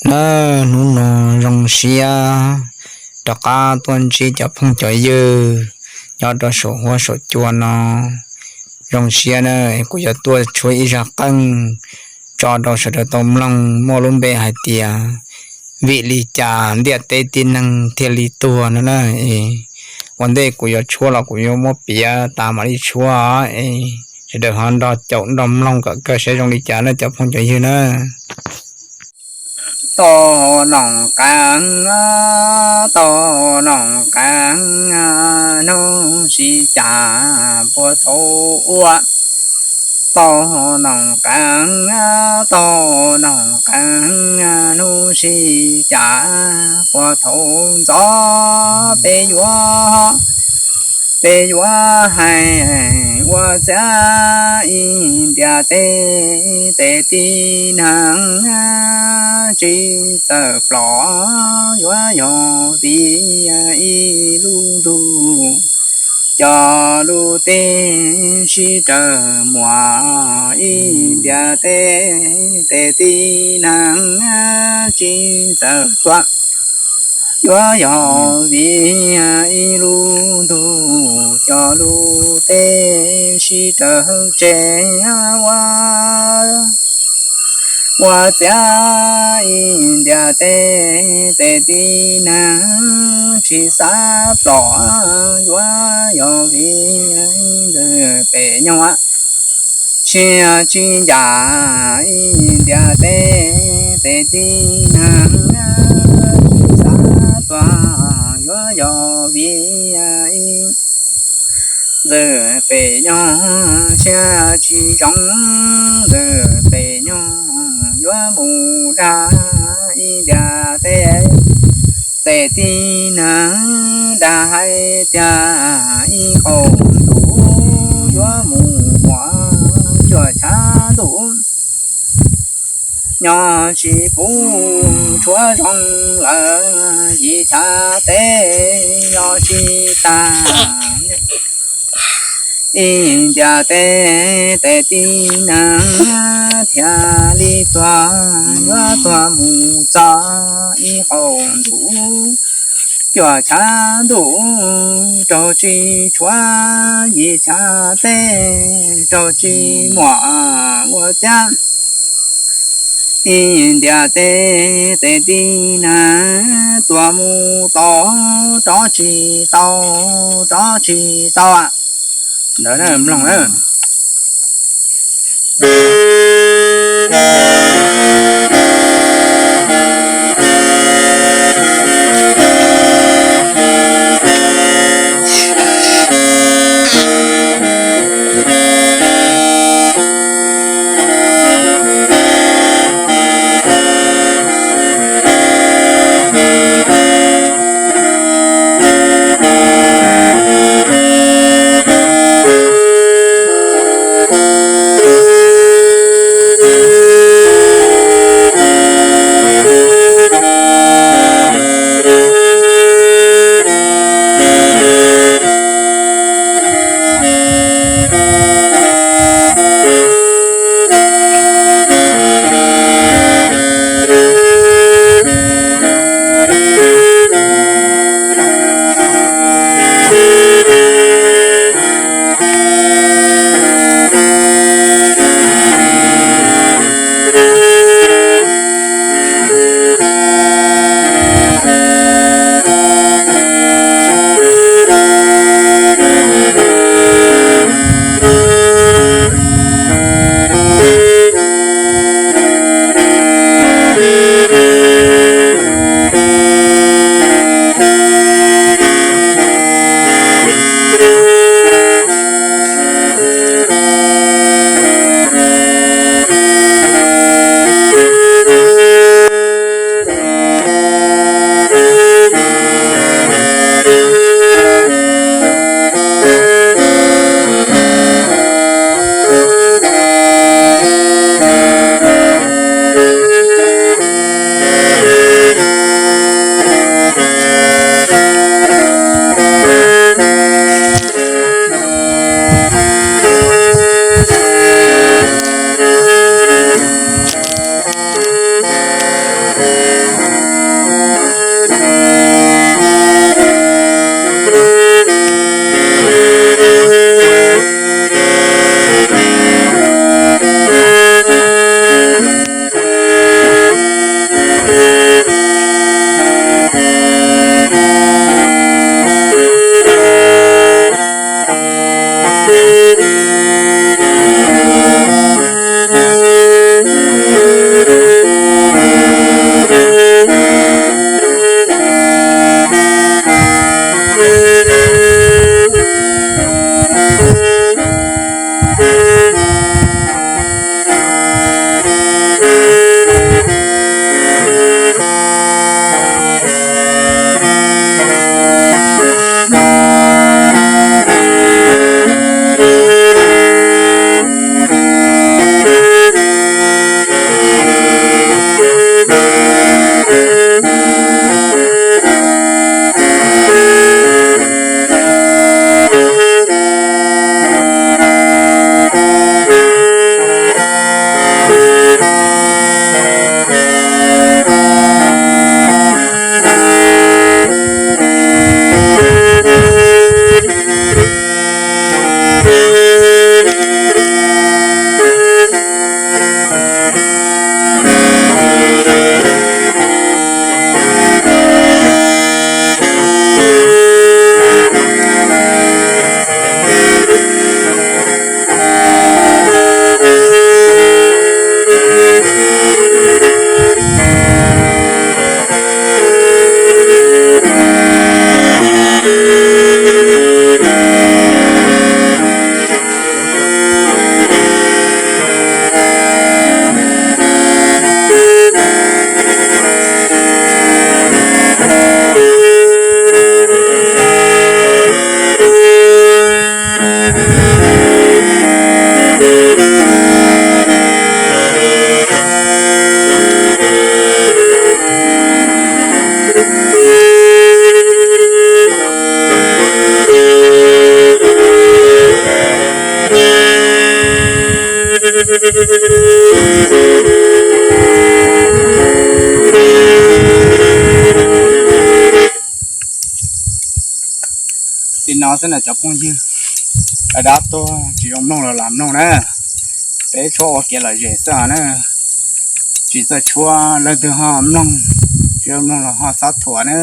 Nawb, hnub no zoo siab rov qab tuaj ntsib cov phooj cov ywg nyob rau saum huab saum cua no. Zoo siab na, kuv yuav tuaj tshuab ib zaj qeej tso rau sawv daws tau mloog, muaj lub npe hais tias vim li cas ntiaj teb tib neeg thiaj li tuag no na. Ua ntej kuv yuav tshuab los kuv yuav muab piav tas mam li tshuab, sawv daws ho nrog caum nrog mloog kom kawg saib zoo li cas na cov phooj cov ywg na. Tau noom qees, tau noom qees, hnub sij cas puag thaum ub. Tau noom qees, tau noom qees, hnub sij cas puag thaum ntxov peb yuav, peb yuav hais ua txiav ib ntiaj teb, tes tib neeg tsis txawj plom, yuav yog vim ib lub ntuj cov lub teb sib raws muag, ib ntiaj teb tes tib neeg tsis txawj tuag, yuav yog vim ib lub ntuj cov lub teb sib raws tseg ua, ua txiav ib ntiaj teb, tes tib neeg tsis xav plom, yuav yog vim ntxwg pem nyoog tsis, tsis ncaj, ib ntiaj teb tes tib neeg tsis xav tuag, yuav yog vim ntxwg pem nyoog siab tsis zoo, ntxwg pem nyoog yuav mus dag, ib ntiaj teb tes tib neeg dag hais tias ib qho ntuj yuav mus muaj cuaj chav ntuj, nyob tsis pub tshuav zoo lawm, yim chav teb nyob tsis tag, ib ntiaj teb tes tib neeg thiaj li tuag, yuav tuag mus txog ib qho ntuj, cuaj chav ntuj raug tsis tshuav, yim chav teb raug tsis muaj ua txiav, ib ntiaj teb tes tib neeg tuag mus tau, rov tsis tau, rov tsis tau. Ntawd mloog na. Li no xwb na cov phooj ywg, dab tuag tsis zoo mloog los lam mloog na. Peb tshuab ua kev lom zem xwb os na. Tsis txawj tshuab, leej twg ho mloog, tsis mloog los ho txhob thuam na.